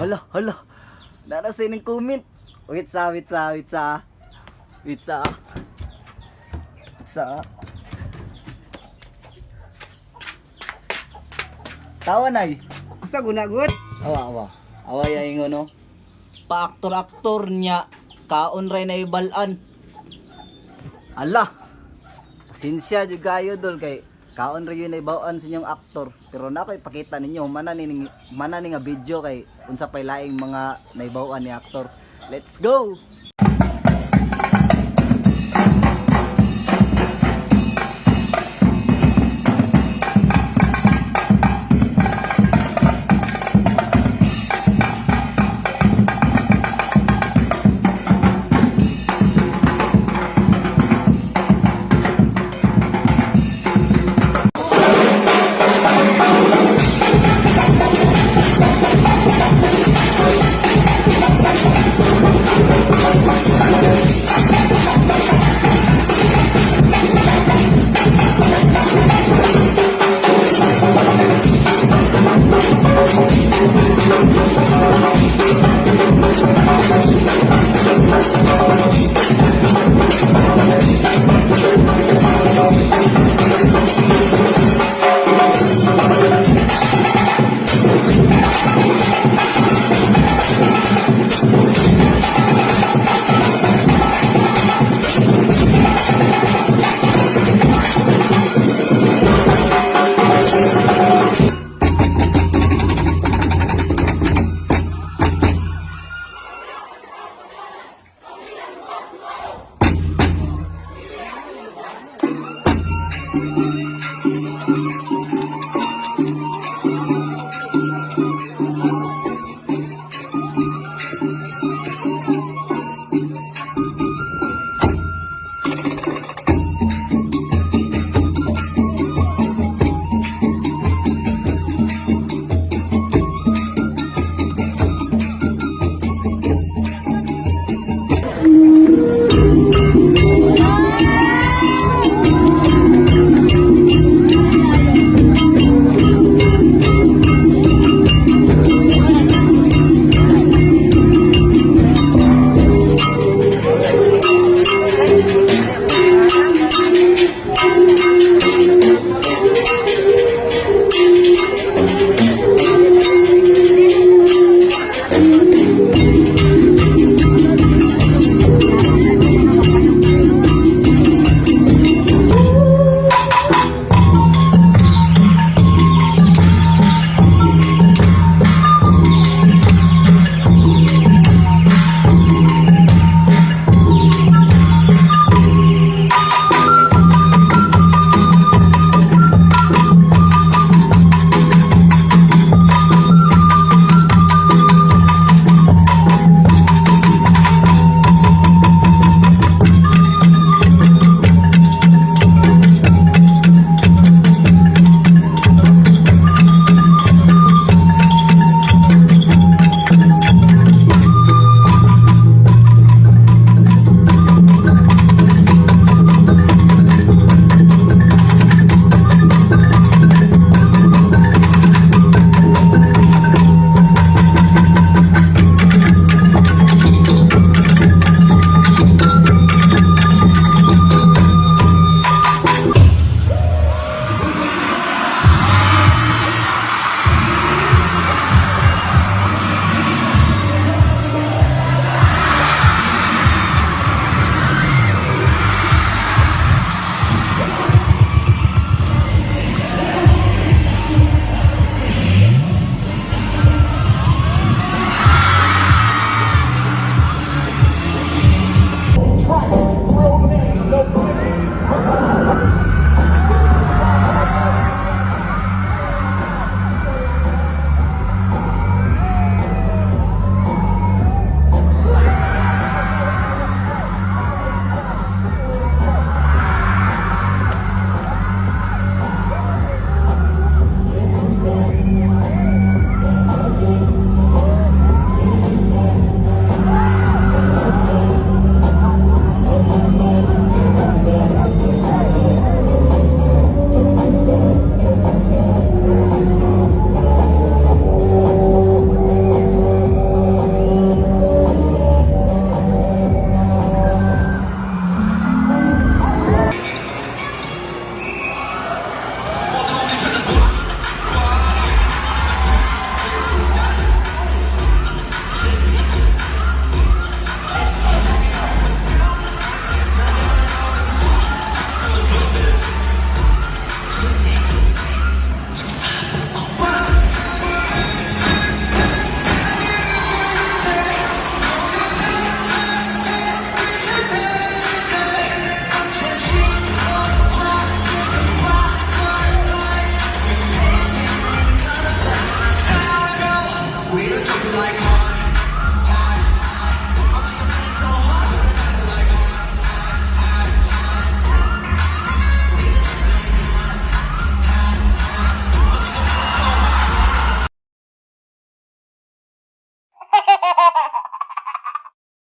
Hala, hala. Nara sa inyong comment. Wait sa, wait sa, wait sa. Wait sa. Wait sa. Tawa nay. Usa guna gud. Awa, awa. Awa ya ingon no. Pa-aktor-aktor niya kaon ray na ibalan. Ala. Pasensya jud kayo dol kay kaon ra yun na sa inyong aktor. Pero na ko ipakita ninyo mana ni nga video kay unsa pay laing mga naibaw-an ni aktor. Let's go. You like